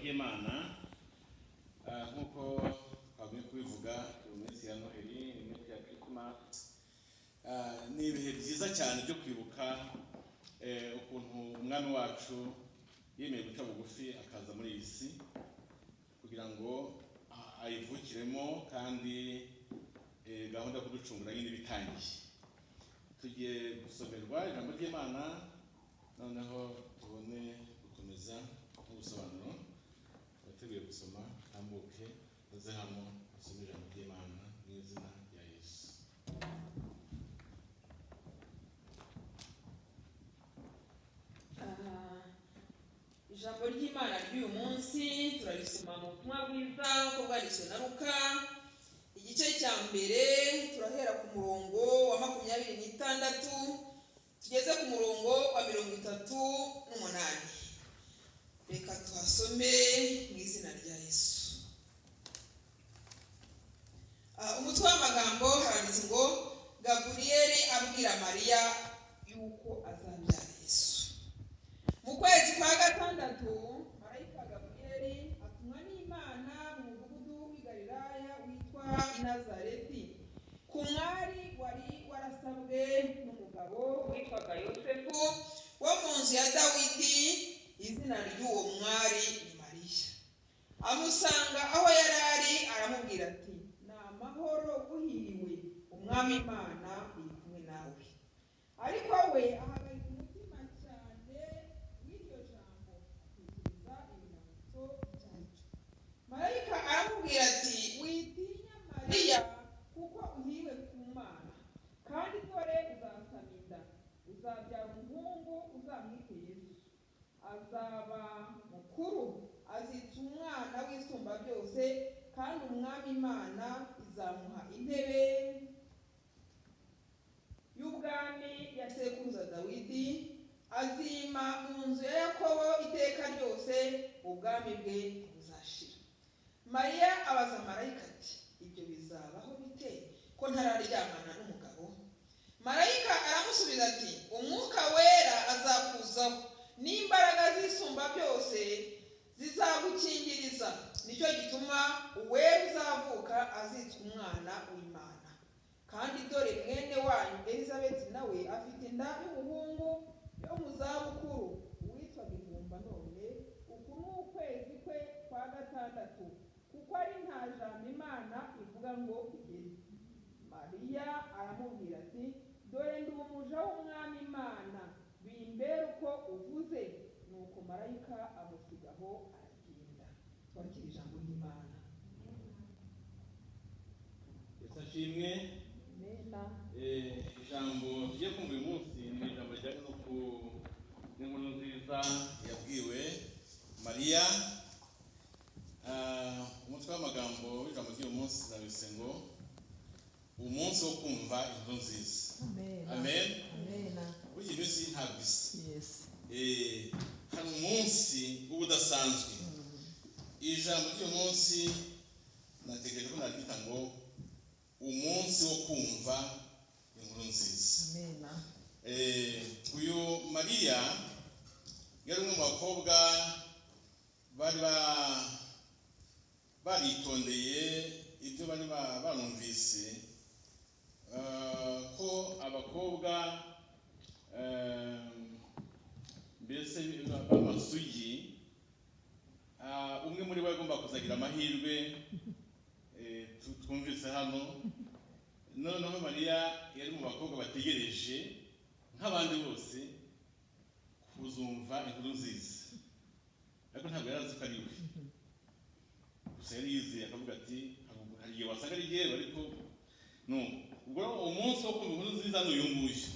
Ry'Imana. Nk'uko twagumye kubivuga, turi mu minsi ya Noheli, iminsi ya Christmas. Ni ibihe byiza cyane byo kwibuka ukuntu Umwami wacu yemeye guca bugufi akaza muri iyi si kugira ngo ayivukiremo, kandi gahunda yo kuducungura nyine bitangiye. Tugiye gusomerwa ijambo ry'Imana, noneho tubone gukomeza n'ubusobanuro. Abateguye gusoma tambuke baze hano basome ijambo ry'Imana mu izina rya Yesu. Ijambo ry'Imana ry'uyu munsi turarisoma mu butumwa bwiza uko bwanditswe na Luka, igice cya mbere, turahera ku murongo wa 26 tugeze ku murongo wa 38. Reka tuhasome mu izina rya Yesu. Umutwe w'amagambo haranditse ngo: Gaburiyeli abwira Mariya yuko azabyara Yesu. Mu kwezi kwa gatandatu, marayika Gaburiyeli atumwa n'Imana mu mudugudu w'i Galilaya witwa i Nazareti, ku mwari wari warasabwe n'umugabo witwaga Yosefu wo mu nzu ya Dawidi. Izina ry'uwo mwari ni Mariya. Amusanga aho yari ari, aramubwira ati: "Ni amahoro, uhiriwe, Umwami Imana iri kumwe nawe." Ariko we ahagarika umutima cyane w'iryo jambo, atekereza ibimenyetso icyo ari cyo. Marayika aramubwira ati: "Witinya, Mariya, kuko uhiriwe ku Mana. Kandi dore uzasama inda, uzabyara umuhungu, uzamwite Yesu. Azaba mukuru, azitwa Umwana w'Isumba Byose, kandi Umwami Imana izamuha intebe y'ubwami ya sekuruza Dawidi. Azima mu nzu ya Yakobo iteka ryose, ubwami bwe buzashira." Mariya abaza marayika ati: "Ibyo bizabaho bite, ko ntararyamana n'umugabo?" Marayika aramusubiza ati: "Umwuka Wera azakuzaho, n'imbaraga z'Isumba Byose zizagukingiriza. Nicyo gituma uwera uzavuka azitwa Umwana w'Imana. Kandi dore mwene wanyu Elizabeti nawe afite inda y'umuhungu yo mu zabukuru, uwitwaga ingumba, none uku ni ukwezi kwe kwa gatandatu, kuko ari nta jambo Imana ivuga ngo igere." Mariya aramubwira ati: "Dore ndi umuja w'Umwami Imana, bimbere uko uvuze." Nuko marayika amusigaho aragenda. Twakira ijambo ry'Imana. Yesu ashimwe. Amena. Ijambo tugiye kumva uyu munsi ni ijambo rijyanye no ku n'inkuru nziza yabwiwe Mariya. Umutwe w'amagambo w'ijambo ry'uyu munsi nawise ngo: "Umunsi wo kumva inkuru nziza." Amen. Amena. Burya iminsi ntabwo isa. Yes. Hari umunsi w'ubudasanzwe. Ijambo ry'uyu munsi natekereje ko naryita ngo: "Umunsi wo kumva inkuru nziza." Amena. Uyu Mariya yari umwe mu bakobwa bari baritondeye ibyo bari barumvise, ko abakobwa mbese b'amasugi, umwe muri bo agomba kuzagira amahirwe. Twumvise hano noneho Mariya yari mu bakobwa bategereje nk'abandi bose kuzumva inkuru nziza, ariko ntabwo yari azi ko ari we. Gusa yari yizeye, akavuga ati: "Hari igihe wasanga ari jyewe." Ariko no ubwo rero umunsi wo kumva inkuru nziza ni uyu nguyu.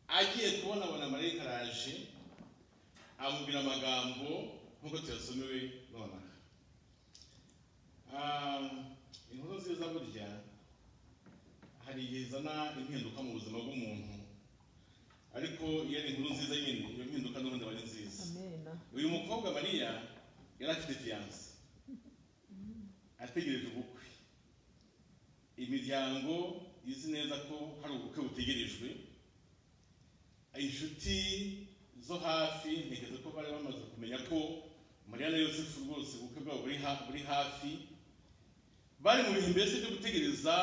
Agiye kubona, abona marayika araje, amubwira amagambo nk'uko tuyasomewe nonaha. Inkuru nziza burya hari igihe izana impinduka mu buzima bw'umuntu, ariko iyo ari inkuru nziza nyine, iyo mpinduka n'ubundi aba ari nziza. Amena. Uyu mukobwa Mariya yari afite fiancé, ategereje ubukwe. Imiryango izi neza ko hari ubukwe butegerejwe, inshuti zo hafi ntekereza ko bari bamaze kumenya ko Mariya na Yosefu rwose ubukwe bwabo buri hafi, bari mu bihe mbese byo gutegereza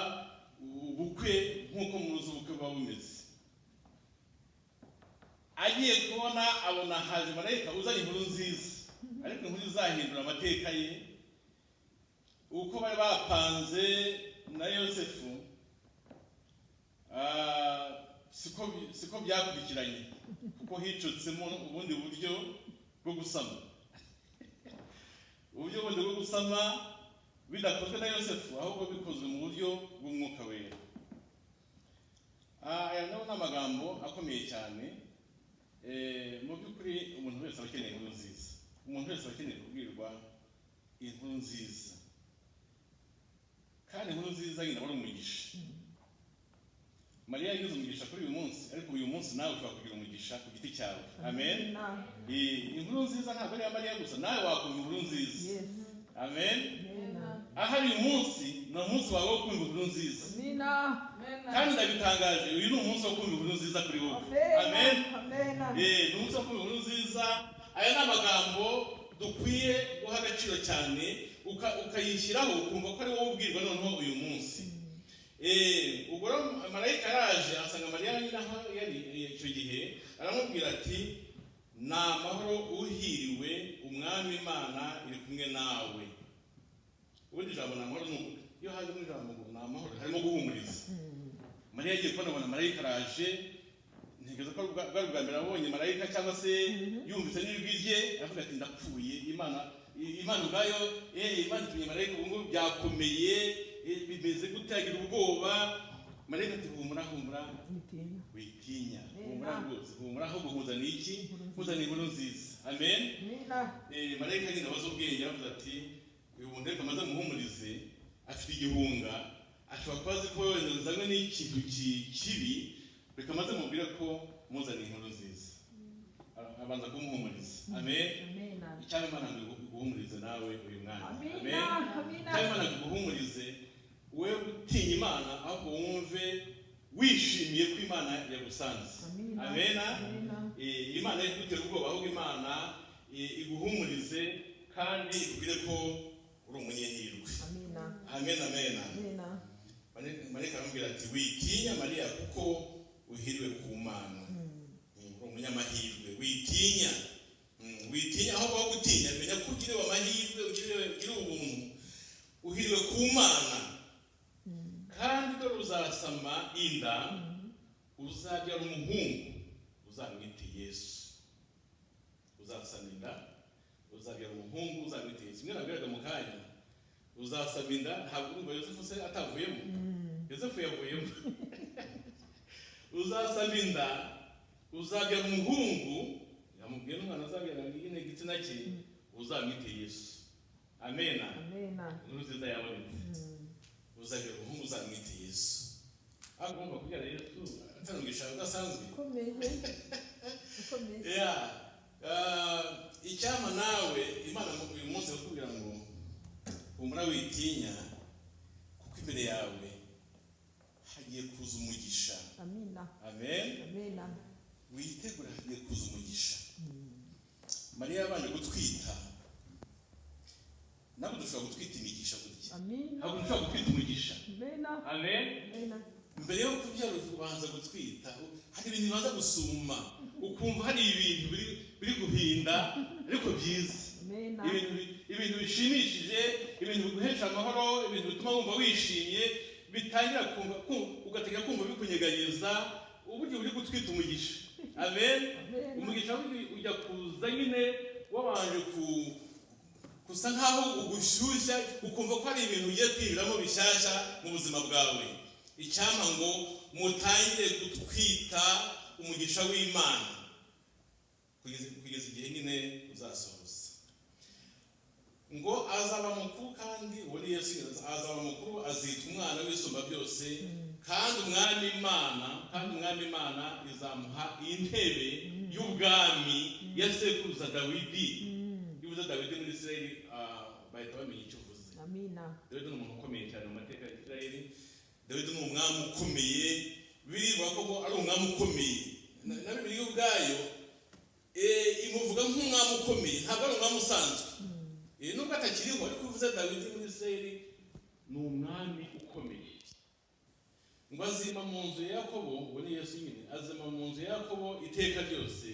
ubukwe nk'uko muzi ubukwe buba bumeze. Agiye kubona abona haje marayika uzanye inkuru nziza, ariko inkuru izahindura amateka ye. Uko bari bapanze na Yosefu siko byakurikiranye, kuko hicutsemo ubundi buryo bwo gusama, uburyo bundi bwo gusama bidakozwe na Yosefu, ahubwo bikozwe mu buryo bw'Umwuka Wera. Aya nayo ni amagambo akomeye cyane. Mu by'ukuri umuntu wese aba akeneye inkuru nziza, umuntu wese aba akeneye kubwirwa inkuru nziza, kandi inkuru nziza nyine aba ari umugisha. Mariya yagize umugisha kuri uyu munsi, ariko uyu munsi nawe ushobora kugira umugisha ku giti cyawe. Amen. Inkuru nziza ntabwo ari iya Mariya gusa, nawe wakumva inkuru nziza. Amen. Ahari uyu munsi ni umunsi wawe wo kumva inkuru nziza, kandi ndabitangaje, uyu ni umunsi wo kumva inkuru nziza kuri wowe. Amen. Ni umunsi wo kumva inkuru nziza. Aya ni amagambo dukwiye guha agaciro cyane, ukayishyiraho ukumva ko ari wowe ubwirwa noneho uyu munsi. Ubwo rero marayika yaraje asanga Mariya nyine aho yari icyo gihe, aramubwira ati: "Ni amahoro, uhiriwe, Umwami Imana iri kumwe nawe." Ubundi ijambo "ni amahoro" ni uku, iyo hajemo ijambo ngo "ni amahoro" harimo guhumuriza. Mariya agiye kubona abona marayika araje. Ntekereza ko bwari ubwa mbere abonye marayika cyangwa se yumvise n'ijwi rye, aravuga ati: "Ndapfuye, Imana ubwayo, Imana itumye marayika, ubu ngubu byakomeye, bimeze gute?" Agira ubwoba. Marayika ati: "Humura, humura, witinya, humura rwose, humura, ahubwo nkuzaniye iki? Nkuzaniye inkuru nziza." Amen. Marayika nyine abaza ubwenge, aravuze ati: "Uyu muntu reka amaze muhumurize, afite igihunga, ashobora kuba azi ko wenda nzanywe n'ikintu kibi, reka maze mubwire ko muzaniye inkuru nziza." Abanza kumuhumuriza. Amen. Icyaba Imana ngo iguhumurize nawe uyu mwanya. Amen. Icyaba Imana ngo iguhumurize, we utinya Imana, ahubwo wumve wishimiye ko Imana yagusanze. Amena. Imana igutera ubwoba, ahubwo Imana iguhumurize kandi ikubwire ko uri umunyehirwe. Amen, amen. Marayika aramubwira ati: "Witinya Mariya, kuko uhiriwe ku Mana." Uri umunyamahirwe, witinya. Witinya, aho kuba gutinya, menya ko ugiriwe amahirwe, ugiriwe ubuntu, uhiriwe ku Mana. "Kandi dore uzasama inda, uzabyara umuhungu, uzamwite Yesu." Uzasama inda, uzabyara umuhungu, uzamwite Yesu. Imwe nabwiraga mu kanya, uzasama inda, ntabwo urumva Yosefu se atavuyemo? Yosefu yavuyemo. Uzasama inda, uzabyara umuhungu, yamubwiye n'umwana azabyara nyine igitsina cye, uzamwite Yesu. Amena. Inkuru nziza yabonetse. Uzabyara umuhungu, uzamwite Yesu. Ariko ugomba kubyara Yesu atari umugisha udasanzwe? Yeah. Icyampa nawe Imana uyu munsi bakubwira ngo: "Humura, witinya, kuko imbere yawe hagiye kuza umugisha." Amen. Witegura, hagiye kuza umugisha. Mariya yabanje gutwita, ntabwo dushobora gutwita imigisha burya, ntabwo dushobora gutwita umugisha. Amen. Mbere yo kubyara ubanza gutwita, hari ibintu bibanza gusuma, ukumva hari ibintu biri guhinda ariko byiza, ibintu bishimishije, ibintu biguhesha amahoro, ibintu bituma wumva wishimye, bitangira kumva ugatangira kumva bikunyeganyeza, uburyo uri gutwita umugisha. Amen. Umugisha ujya kuza nyine wabanje ku gusa nkaho ugushyushya, ukumva ko hari ibintu ugiye kwibiramo bishyashya mu buzima bwawe. Icyampa ngo mutangire gutwita umugisha w'Imana kugeza igihe nyine uzasohoza. Ngo azaba mukuru, kandi uwo ni Yesu, azaba mukuru, azitwa Umwana w'Isumba Byose, kandi Umwami Imana izamuha intebe y'ubwami ya sekuruza Dawidi. Iyo uvuze Dawidi muri Isirayeli, bahita bamenya icyo uvuze. Dawidi ni umuntu ukomeye cyane mu mateka ya Isirayeli. Dawidi ni umwami ukomeye, birivuga ko ari umwami ukomeye na Bibiliya ubwayo. Imuvuga nk'umwami ukomeye, ntabwo ari umwami usanzwe. Nubwo atakiriho, ariko uvuze Dawidi muri Isirayeli ni umwami ukomeye. Ngo azima mu nzu ya Yakobo, ngo ni Yesu nyine, azima mu nzu ya Yakobo iteka ryose,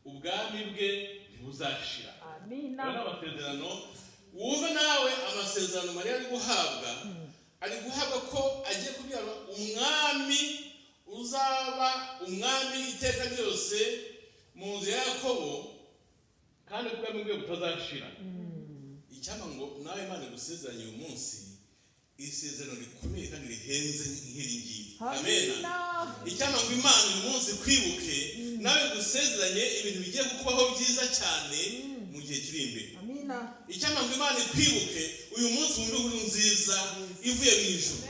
ubwami bwe ntibuzashira. Amina. Aya ni amasezerano. Wumve nawe amasezerano Mariya ari guhabwa. Ari guhabwa ko agiye kubyara umwami uzaba umwami iteka ryose mu nzu ya Yakobo, kandi ubwami bwe butazashira. Icyampa ngo nawe Imana igusezeranye uyu munsi isezerano rikomeye kandi rihenze nk'iri ngiri. Amen. Amina. Icyampa ngo Imana uyu munsi kwibuke, nawe igusezeranye ibintu bigiye kukubaho byiza cyane mu gihe kiri imbere. Amina. Icyampa ngo Imana ikwibuke uyu munsi, wumve inkuru nziza ivuye mu ijuru.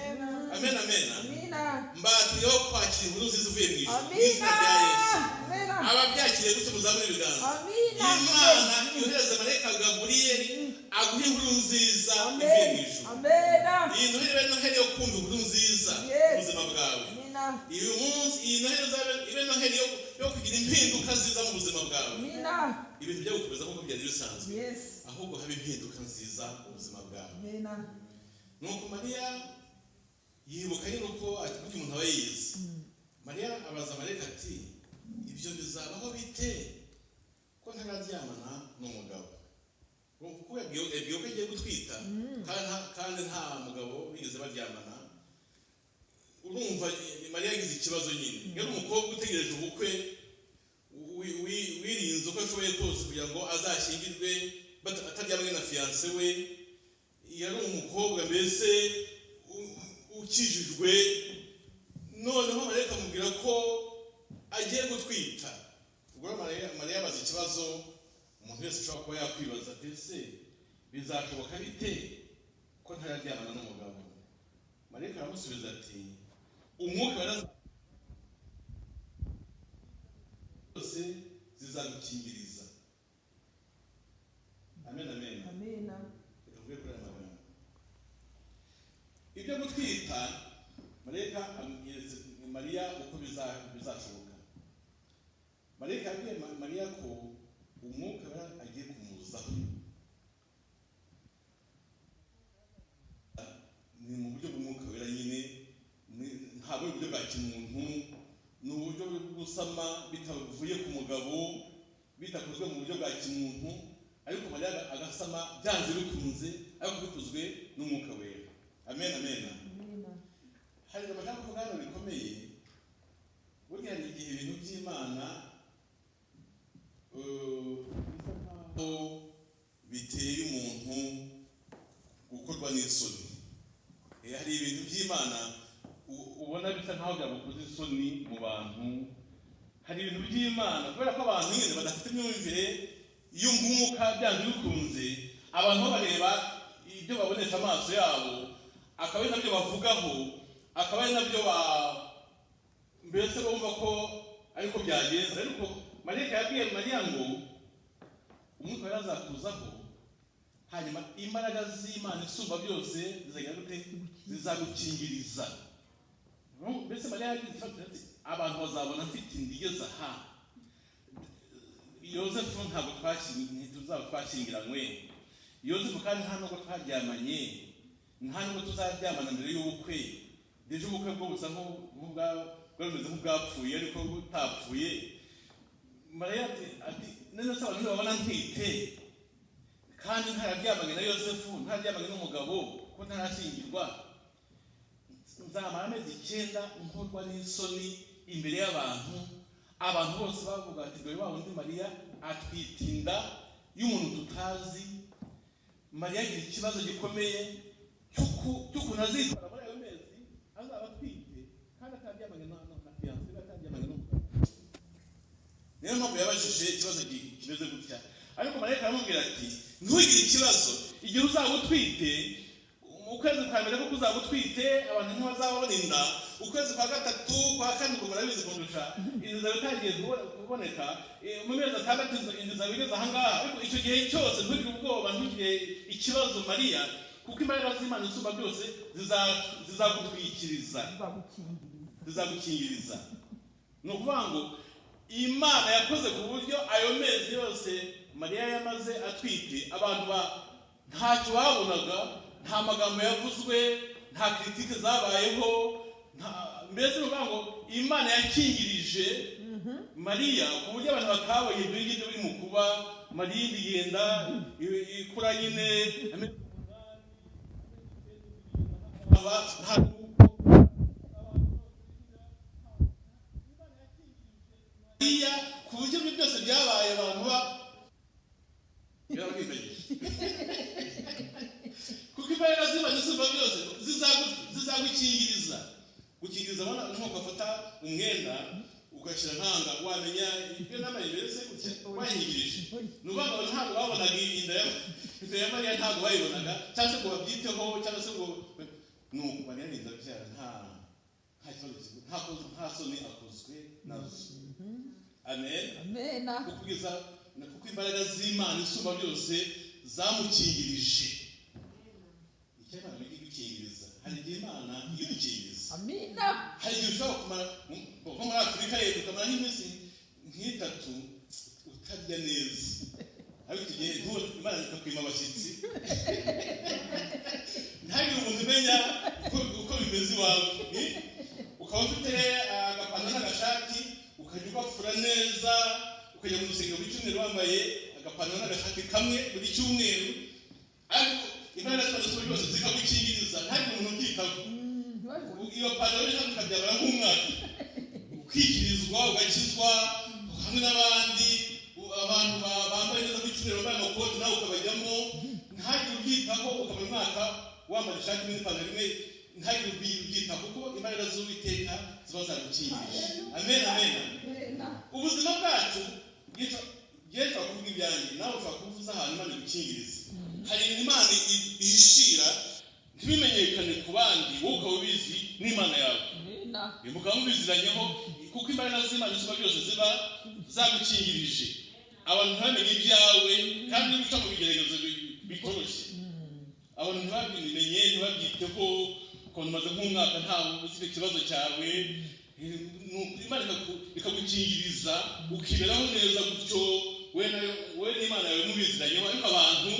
Amen, amen. Amina. Mbaturiyeho kwakira inkuru nziza ivuye mu ijuru mu Amina. izina rya Yesu. Amina. Ababyakiriye gutyo muzamure ibiganza. Amina. Imana yohereza marayika Gaburiyeli aguha inkuru nziza ivuye mu Amen. ijuru. Amina. Iyi noheli ibe noheli yo kumva inkuru nziza mu Yes. buzima bwawe. Amina. Uyu munsi iyi noheli izabe ibe noheli yo kugira impinduka nziza mu buzima bwawe. Amina. Ibintu byo gukomeza nk'uko byari bisanzwe, Yes. ahubwo habe impinduka nziza mu buzima bwawe. Amina. Nuko Mariya yibuka nyine uko burya umuntu aba yize. Mariya abaza marayika ati: "Ibyo bizabaho bite ko ntararyamana n'umugabo?" Kuko yabwiwe ko agiye gutwita kandi nta mugabo bigeze baryamana. Urumva Mariya yagize ikibazo nyine. Yari umukobwa utegereje ubukwe, wirinze uko ashoboye kose kugira ngo azashyingirwe ataryamanye na fiancé we. Yari umukobwa mbese ukijijwe. Noneho Mariya akamubwira ko agiye gutwita. Ubwo rero Mariya abaza ikibazo umuntu wese ashobora kuba yakwibaza ati: "Ese bizashoboka bite ko ntararyamana n'umugabo?" Marayika aramusubiza ati: "Umwuka wera zose zizagukingiriza." Amen, amen. Amina. Reka mvuge kuri aya magambo. Ibyo gutwita, marayika yeretse Mariya uko bizashoboka. Marayika yabwiye Mariya ko Umwuka Wera agiye kumuzaho. Ni mu buryo bw'Umwuka Wera nyine, ntabwo ari uburyo bwa kimuntu. Ni uburyo bwo gusama bitavuye ku mugabo, bitakozwe mu buryo bwa kimuntu, ariko Mariya agasama byanze bikunze, ariko bikozwe n'Umwuka Wera. Amen, amen. Amina. Hari amajambo kuvuga hano bikomeye. Burya hari igihe ibintu by'Imana bisa nkaho biteye umuntu gukorwa n'isoni. Hari ibintu by'Imana ubona bisa nkaho byagukoza isoni mu bantu. Hari ibintu by'Imana, kubera ko abantu nyine badafite imyumvire y'umwuka, byanze bikunze abantu bo bareba ibyo babonesha amaso yabo, akaba ari nabyo bavugaho, akaba ari nabyo ba mbese bumva ko ariko byagenze. Ariko marayika yabwiye Mariya ngo Umwuka Wera azakuzaho, hanyuma imbaraga z'Imana isumba byose zizagira gute? Zizagukingiriza. Mbese Mariya yagize ikibazo ati: "Abantu bazabona mfite inda igeze aha. Yosefu ntabwo ntituzaba twashyingiranywe Yosefu, kandi nta nubwo twaryamanye, nta nubwo tuzaryamana mbere y'ubukwe. Déjà ubukwe bwo busa bwari bumeze nk'ubwapfuye ariko butapfuye." Mariya ati: "None se abantu nibabona ntwite kandi ntararyamanye na Yosefu, ntararyamanye n'umugabo, ko ntarashyingirwa, nzamara amezi 9 nkorwa n'isoni imbere y'abantu, abantu bose bavuga ati: 'Dore wa wundi Mariya atwite inda y'umuntu tutazi.'" Mariya agira ikibazo gikomeye cy'ukuntu azitwara muri ayo mezi azaba atwite kandi ataryamanye na fiancé we, ataryamanye n'umugabo. Niyo mpamvu yabajije ikibazo kimeze gutya. Ariko marayika aramubwira ati: "Ntugire ikibazo. Igihe uzaba utwite, mu kwezi kwa mbere kuko uzaba utwite, abantu ntibazabona inda. Ukwezi kwa gatatu, kwa kane, ubwo murabizi kundusha, inda izaba itangiye kuboneka. Mu mezi 6 inda izaba igeze ahangaha. Ariko icyo gihe cyose ntugire ubwoba, ntugire ikibazo Mariya, kuko imbaraga z'Imana isumba byose zizagutwikiriza." Zizagukingiriza. Zizagukingiriza. Ni ukuvuga ngo Imana yakoze ku buryo ayo mezi yose Mariya yamaze atwite, abantu ba ntacyo babonaga, nta magambo yavuzwe, nta critique zabayeho, mbese ni ukuvuga ngo Imana yakingirije Mariya ku buryo abantu batabonye ibyo ngibyo biri mu kuba. Mariya igenda ikura nyine, amezi 8, nta Mariya ku buryo ibyo byose byabaye abantu ba birabwibagije, kuko imbaraga z'Imana isumba byose zizagukingiriza. Gukingiriza, abana nkuko bafata umwenda ugashyira ntanga, wamenya ibyo nama imeze gutya wayingirije. Ni ukuvuga ngo ntabwo babonaga inda ya Mariya, ntabwo bayibonaga cyangwa se ngo babyiteho, cyangwa se ngo ni uku Mariya arinda abyara nta kibazo, nta soni akozwe nazo. Amen. Amena. Kuko kuko imbaraga z'Imana isumba byose zamukingirije. Icyo Imana ijya igukingiriza, hari igihe Imana idukingiriza. Amina. Hari igihe ushobora kumara nko muri Afurika yego ukamara nk'iminsi nk'itatu utarya neza, ariko icyo gihe Imana ikakwima abashyitsi, ntihagire umuntu umenya uko bimeze iwawe. Ukaba ufite agapantaro n'agashati, ukajya ugafura neza, ukajya mu rusengero buri cyumweru wambaye agapantaro n'agashati kamwe buri cyumweru, ariko imbaraga z'Imana isumba byose zikagukingiriza, ntihagire umuntu ubyitaho. Iyo pantaro n'ishati ukabyambara nk'umwaka, ukikirizwa, ugakizwa hamwe n'abandi. Abantu bambaye neza ku cyumweru, bambaye amakoti, nawe ukabajyamo, ntihagire ubyitaho, ukaba umwaka wambaye ishati imwe n'ipantaro imwe, ntihagire ubyitaho, kuko imbaraga z'Uwiteka ziba zagukingirije. Amen, amen. Amena. Ubuzima bwacu, ngewe nshobora kuvuga ibyanjye, nawe ushobora kuvuza ahantu Imana igukingiriza. Hari ibintu Imana ihishira ntibimenyekane ku bandi, wowe ukaba ubizi n'Imana yawe. Amena. Mukaba mubiziranyeho, kuko imbaraga z'Imana isumba byose ziba zagukingirije, abantu ntibamenye ibyawe. Kandi niba uca mu bigeragezo bitoroshye, abantu ntibabimenye, ntibabyiteho, ukuntu umaze nk'umwaka ntawe uzi ikibazo cyawe, Imana ikagukingiriza, ukiberaho neza gutyo, wowe n'Imana yawe mubiziranyeho, ariko abantu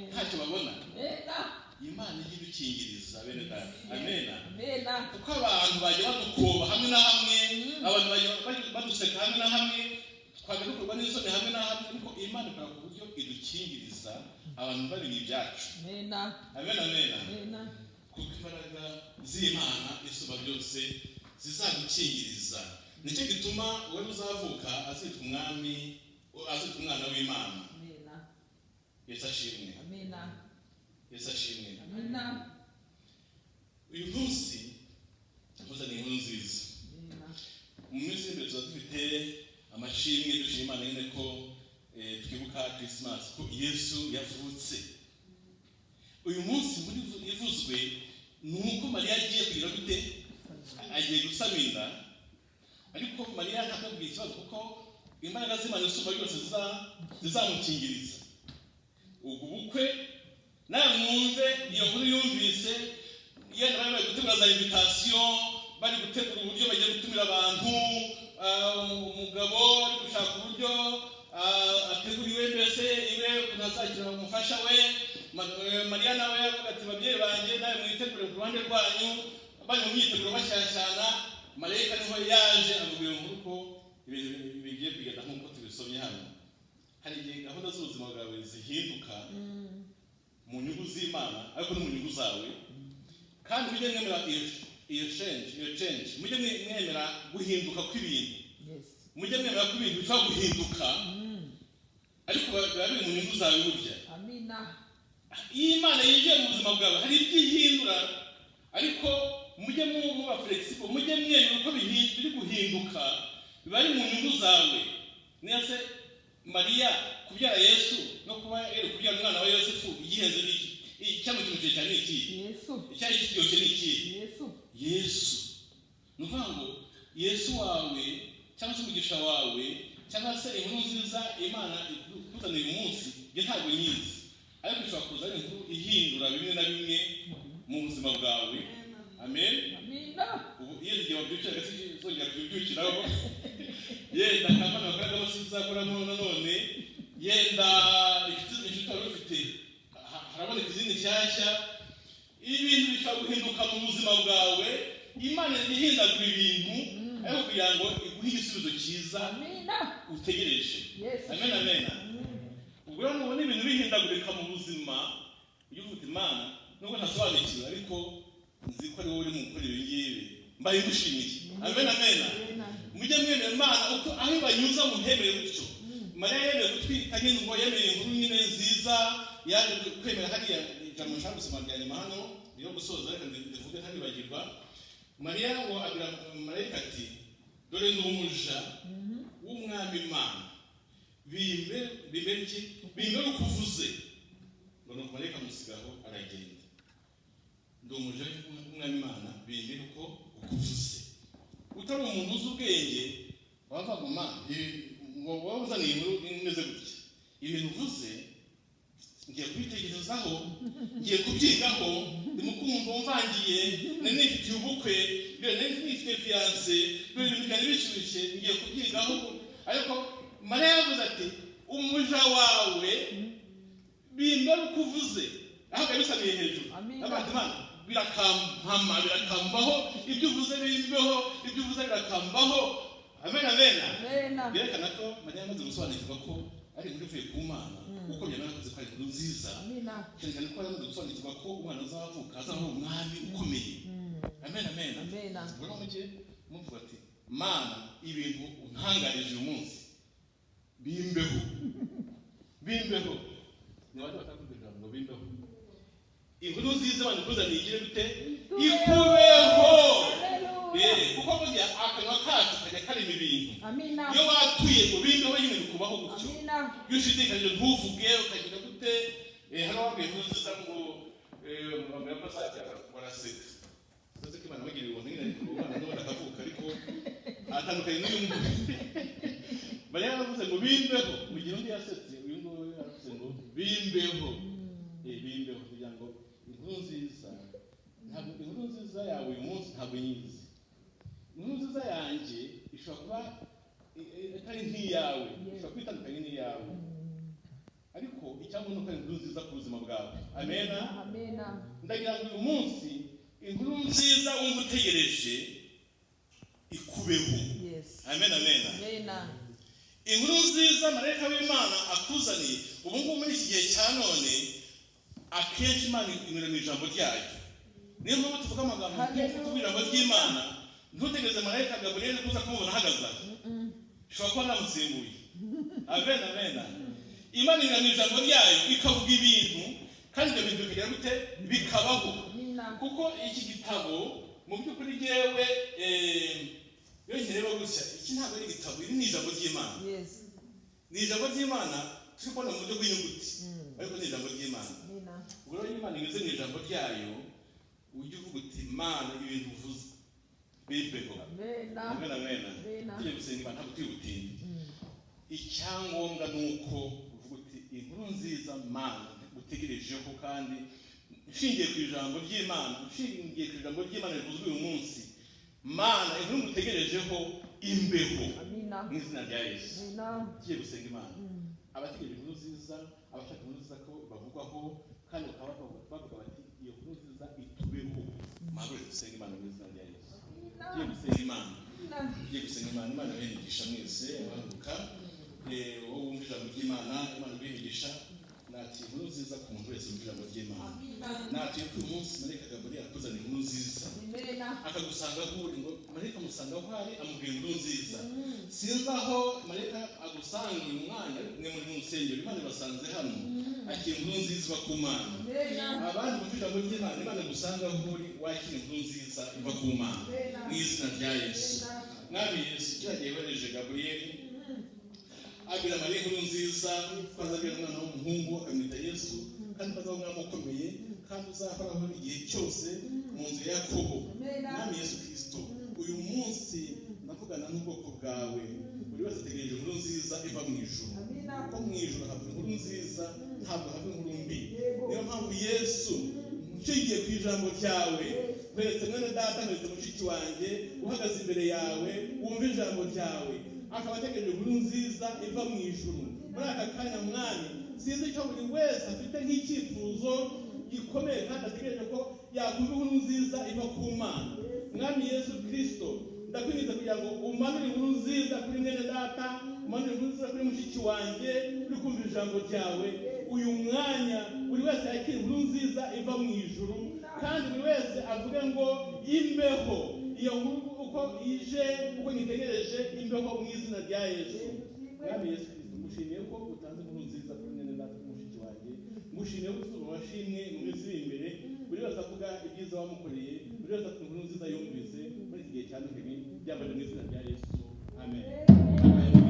ntacyo babona. Amena. Imana ijya idukingiriza, bene data. Amena. Amena. Kuko abantu bajya badukoba hamwe na hamwe, abantu bajya baduseka hamwe na hamwe, twajya dukorwa n'isoni hamwe na hamwe, ariko Imana ikora ku buryo idukingiriza, abantu bamenya ibyacu. Amena. Amen, amen. Amena. Kuko imbaraga z'Imana isumba byose zizagukingiriza. Nicyo gituma uwari uzavuka azitwa umwami, azitwa umwana w'Imana. Amena. Yesu ashimwe. Amena. Yesu ashimwe. Amena. Uyu munsi nkuzaniye inkuru nziza. Amena. Mu minsi y'imbere tuba dufite amashimwe, dushima Imana nyine ko twibuka Christmas, ko Yesu yavutse. Uyu munsi muri ivuzwe ni uko Mariya agiye kugira gute? Agiye gusama inda. Ariko Mariya ntakabwira ikibazo, kuko imbaraga z'Imana isumba byose zizamukingiriza. Ubwo bukwe nawe mwumve iyo nkuru yumvise, yenda bari bari gutegura za invitation, bari gutegura uburyo bagiye gutumira abantu, umugabo ari gushaka uburyo ategura iwe, mbese iwe ukuntu azakira umufasha we. Mariya nawe avuga ati: "Babyeyi banjye, nawe mwitegure ku ruhande rwanyu." Bari mu myiteguro bashyashyana, marayika niho yaje avuga iyo nkuru ko ibintu bigiye kugenda nk'uko tubisomye hano. Hari igihe gahunda z'ubuzima bwawe zihinduka mu nyungu z'Imana, ariko no mu nyungu zawe. Kandi mujye mwemera iyo change, mujye mwemera guhinduka kw'ibintu. Mujye mwemera ko ibintu bishobora guhinduka, ariko biba biri mu nyungu zawe burya. Amina. Iyo Imana yinjiye mu buzima bwawe, hari ibyo ihindura, ariko mujye muba flexible, mujye mwemera uko biri guhinduka, biba ari mu nyungu zawe. Niyo se Mariya kubyara Yesu no kuba yari kubyara umwana wa Yosefu, igihenze ni iki? Icyamushimishije cyane ni ikihe? Yesu. Icyari kiryoshye ni ikihe? Yesu. Yesu. Ni ukuvuga ngo Yesu wawe, cyangwa se umugisha wawe, cyangwa se inkuru nziza Imana ikuzaniye uyu munsi, njye ntabwo nyizi, ariko ishobora kuza ari inkuru ihindura bimwe na bimwe mu buzima bwawe. Amen. Amina. Ubu iyo igihe wabyukira, zongera kubyukiraho. Yenda kampani wakoragamo sinzakoramo nanone, yenda inshuti wari ufite haraboneka izindi nshyashya. Ibintu bishobora guhinduka mu buzima bwawe. Imana ihindagura ibintu ariko kugira ngo iguhe igisubizo cyiza Amina. utegereje. Yes. Amen, amen. Ubwo rero nubona ibintu bihindagurika mu buzima, ujye uvuga uti: "Imana, nubwo ntasobanukiwe, ariko nzi ko ari wowe urimo gukora ibi ngibi, mbaye ngushimiye." Amen, amen. Mujye mwemera Imana uko aho ibanyuza, muhemere gutyo. Mariya yemeye gutwita nyine, ngo yemeye inkuru nyine nziza yaje kwemera. Hariya ijambo nshaka gusoma rya nyuma hano niyo gusoza, reka ndivuge ntaribagirwa. Mariya ngo abwira marayika ati: "Dore ndi umuja w'Umwami Imana, bimbe bimbe iki? Bimbe uko uvuze." Ngo nuko marayika amusigaho aragenda. Ndi umuja w'Umwami Imana, bimbe uko ukuvuze. Utari umuntu uzi ubwenge wava mu Mana ngo waba uzaniye inkuru imeze gutya, ibintu uvuze ngiye kubitekerezaho, ngiye kubyigaho, ndimo kumva mvangiye, nari nifitiye ubukwe, dore nari nifitiye fiancé, dore ibintu byari bishyushye, ngiye kubyigaho. Ariko Mariya yavuze ati: "Umuja wawe, bimbere uko uvuze." Ahubwo yabisabiye hejuru. Amina. Avuga ati: "Imana, birakampama, birakambaho, ibyo uvuze bimbeho, ibyo uvuze birakambaho." Amen, amen. Amena. Byerekana ko Mariya yamaze gusobanukirwa ko ari inkuru ivuye ku Mana, kuko byanavuze ko ari inkuru nziza, Amina. cyane cyane ko yamaze gusobanukirwa ko umwana azavuka azaba ari umwami ukomeye. Amen, amen. Amena. Ubwo rero mujye muvuga ati: "Mana, ibintu untangarije uyu munsi bimbeho, bimbeho." Ni bande batakubwira ijambo ngo bimbeho? Inkuru nziza abantu ikuzaniye igire gute? Ikubeho. Haleluya. Kuko burya akanwa kacu kajya karema ibintu. Amina. Iyo watuye ngo bimbeho, nyine bikubaho gutyo. Amina. Iyo ushidikanyije ntuvuge, ukagira gute? Hano wabwiye inkuru nziza ngo bambwira ko azajya baraseka. Uzi ko Imana wagiriye ubuntu nyine, umwana n'ubundi akavuka, ariko atandukanye n'uyu nguyu. Mariya yaravuze ngo bimbeho, mu gihe undi yasetse. Uyu nguyu yaravuze ngo bimbeho. Bimbeho kugira ngo inkuru nziza, ntabwo inkuru nziza yawe uyu munsi ntabwo nyizi. Inkuru nziza yanjye ishobora kuba atari nk'iyawe, ishobora kuba itandukanye n'iyawe, ariko icyangombwa ni uko ari inkuru nziza ku buzima bwawe. Amena. Amena. Ndagira ngo uyu munsi inkuru nziza wumva utegereje ikubeho. Yes. Amen, amen. Amena. Inkuru nziza marayika w'Imana akuzaniye ubu ngubu muri iki gihe cya none, akenshi Imana inyura mu ijambo ryayo. Niyo mpamvu tuvuga amagambo, tuvuga ijambo ry'Imana. Ntutegereze marayika Gaburiyeli kuza kumubona ahagaze aho, ushobora kuba namusimbuye. Amen, amen. Imana inyura mu ijambo ryayo ikavuga ibintu, kandi ibyo bintu bikagira gute? Bikabaho. Amina. Kuko iki gitabo mu by'ukuri jyewe iyo nkireba gutya, iki ntabwo ari igitabo, iri ni ijambo ry'Imana. Yes. Ni ijambo ry'Imana turi kubona mu buryo bw'inyuguti, ariko ni ijambo ry'Imana. Amina. Ubwo rero iyo Imana inyuze mu ijambo ryayo, ujye uvuga uti: "Imana, ibintu uvuze bimbeho." Amena. Amen, amen. Amena. Tugiye gusenga Imana, ntabwo turi butinde. Icyangombwa ni uko uvuga uti: "Inkuru nziza, Mana, utegerejeho, kandi nshingiye ku ijambo ry'Imana, nshingiye ku ijambo ry'Imana rivuzwe uyu munsi, Mana, inkuru ngutegerejeho imbeho." Amina. Mu izina rya Yesu. Amina. Tugiye gusenga Imana. Abategereje inkuru nziza, abashaka inkuru nziza ko bavugwaho, kandi bakaba bavuga bati: "Iyo nkuru nziza itubeho." Muhaguruke dusenga Imana mu izina rya Yesu. Tugiye gusenga Imana. Tugiye gusenga Imana. Imana ibahe imigisha mwese abahaguruka. Wowe wumva ijambo ry'Imana, Imana iguhe imigisha. Nakira inkuru nziza ku muntu wese wumva ijambo ry'Imana. Nakira ko uyu munsi marayika Gaburiyeli akuzanira inkuru nziza, Amena. akagusanga aho uri. Ngo marayika amusanga aho ari, amubwira inkuru nziza. Sinzi aho marayika agusanga uyu mwanya, ariko mwe muri mu rusengero, Imana ibasanze hano, akira inkuru nziza iva ku Mana. Amena. Abandi bumva ijambo ry'Imana, Imana igusanga aho uri, wakira inkuru nziza iva ku Mana mu izina rya Yesu. Mwami Yesu, kiriya gihe wohereje Gaburiyeli abwira Mariya inkuru nziza ko azabyara umwana w'umuhungu akamwita Yesu, kandi ko azaba umwami ukomeye kandi uzahoraho igihe cyose mu nzu ya Yakobo. Mwami Yesu Kirisito, uyu munsi ndavugana n'ubwoko bwawe. Buri wese ategereje inkuru nziza iva mu ijuru, kuko mu ijuru hava inkuru nziza, ntabwo hava inkuru mbi. Niyo mpamvu Yesu, nshingiye ku ijambo ryawe, nkweretse mwene data, nkweretse mushiki wanjye uhagaze imbere yawe, wumva ijambo ryawe. Akaba ategereje inkuru nziza iva mu ijuru muri aka kanya. Mwami, sinzi icyo buri wese afite nk'icyifuzo gikomeye kandi ategereje ko yakumva inkuru nziza iva ku Mana. Mwami Yesu Kirisito, ndakwinginze kugira ngo umanure inkuru nziza kuri mwene data, umanure inkuru nziza kuri mushiki wanjye uri kumva ijambo ryawe uyu mwanya. Buri wese yakira inkuru nziza iva mu ijuru, kandi buri wese avuge ngo imbeho iyo nkuru uko ije, uko nyitegereje, imbeho mu izina rya Yesu. Mwami Yesu Kirisito, ngushimiye ko utanze inkuru nziza kuri mwene data, kuri mushiki wanjye. Ngushimiye ko utuzuba amashimwe mu minsi iri imbere, buri wese avuga ibyiza wamukoreye, buri wese afite inkuru nziza yumvise muri iki gihe cya Noheli. Byambaye mu izina rya Yesu, amen, amen.